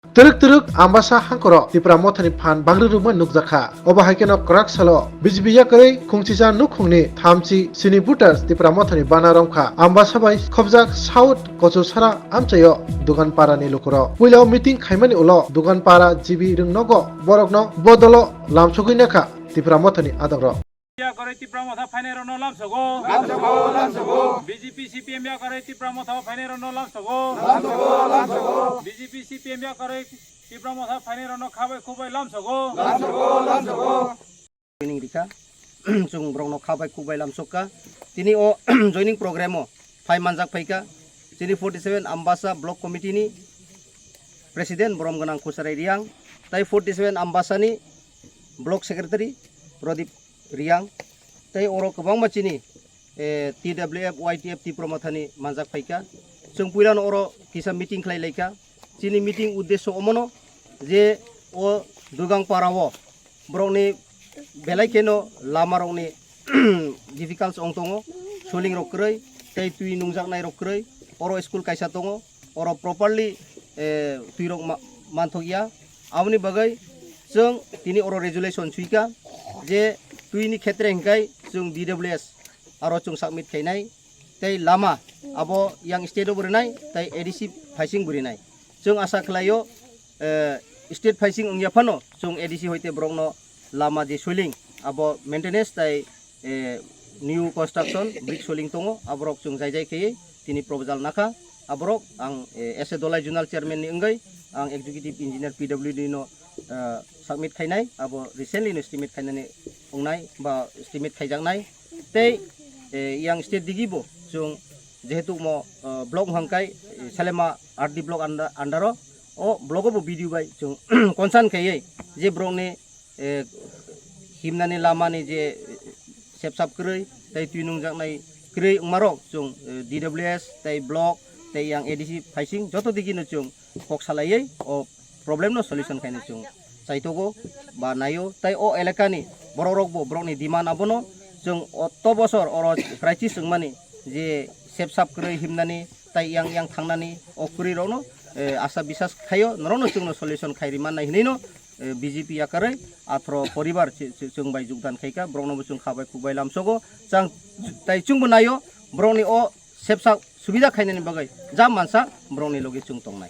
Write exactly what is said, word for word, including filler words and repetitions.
Twrwk twrwk Ambasa hangkoro Tipra Mothani phan bangri rwmani nukjakha. Obo hai kheno kwrak salo B J P yakarwi khungchisa nukhungni thamchi sini voters Tipra Mothani bana romkha. Ambasa bai khobjak South Kochusara amchaio Duganparani lukurok. Puilao meeting khaimani ulo Duganpara G B Rwngnogo borokno bodolo lamsogwi nakha Tipra Mothani adokrok. Yakarwi Tipra Motha phainairokno lamsogo. Lamsogo, lamsogo. B J P C P M yakarwi Tipra Motha phainairokno lamsogo. Lamsogo, lamsogo. B J P C P M yakarwi Tipra Motha phainairokno khabai khubai lamsogo. Lamsogo, lamsogo. Joining rikha. Chwng borokno khabai khukbai lamsokha. Tini o joining program o phai manjak phaikha. Chini forty seven Ambasa Block Committee ni President Borom Gwnang Khusarai Riang, tai forty seven Ambasa ni Block Secretary Pradip Riang, tai oro kwbangma chini, eh, T W F, Y T F Tipra Mothani manjak phaikha. Chwng puilano oro kisa meeting khlai laikha. Chini meeting uddesho omono je o Dugang para o borokni belai kheno lama rokni difficult wng tongo, soling rok kwrwi tei twi nungjaknai rok kwrwi, oro school kaisa tongo, oro properly, eh, twi rok ma-, manthok ya. Aboni bagwi chwng tini oro resolution swikha je twi ni khetre hwnkhe chwng D W S aro chwng submit khainai, tei lama abo yang state o bo rinai, tei A D C phaising bo rinai. Chwng asa khlaio, eh, state phaising wngya phano chwng A D C hoite borokno lama je soiling abo maintenance tei, eh, new construction brick soiling tongo, aborok chwng jai jai khaiwi tini proposal nakha. Aborok ang, eh, as a Dholai Zonal Chairman ni wngwi ang Executive Engineer P W D no, eh, submit khainai, abo recently no estimate khainani wngnai ba estimate khaijaknai. Tei, eh, yang state digi bo chwng jehetu mo, eh, block hwnkhe, eh, Salema R D block under, under o, o block o bo B D O bai chwng concern khaiwi je borokni, eh, himnani lamani je, eh, sepsap kwrwi tei twi nungjaknai kwrwi wngmarok chwng, eh, D W S tei block tei yang A D C phaising joto digino chwng kok salaiwi o problem no solution khaina chwng chaitogo ba naio. Tai o elakani borok rok bo borokni demand abono chwng oto bosor oro crisis wngmani je sepsap kwrwi himnani tai yang yang thangnani o kwrwi rokno, eh, asa bisas khaio norokno chwngno solution khai rimannai hinwi no, eh, B J P yakarwi athro poribar chi-, chi-, chwng bai jogdan khaikha, borokno bo chwng khabai khukbai lamsogo chang tai chwngbo naio borokni o sepsak subida khainani bagwi jam mansa borokni logi chwng tongnai.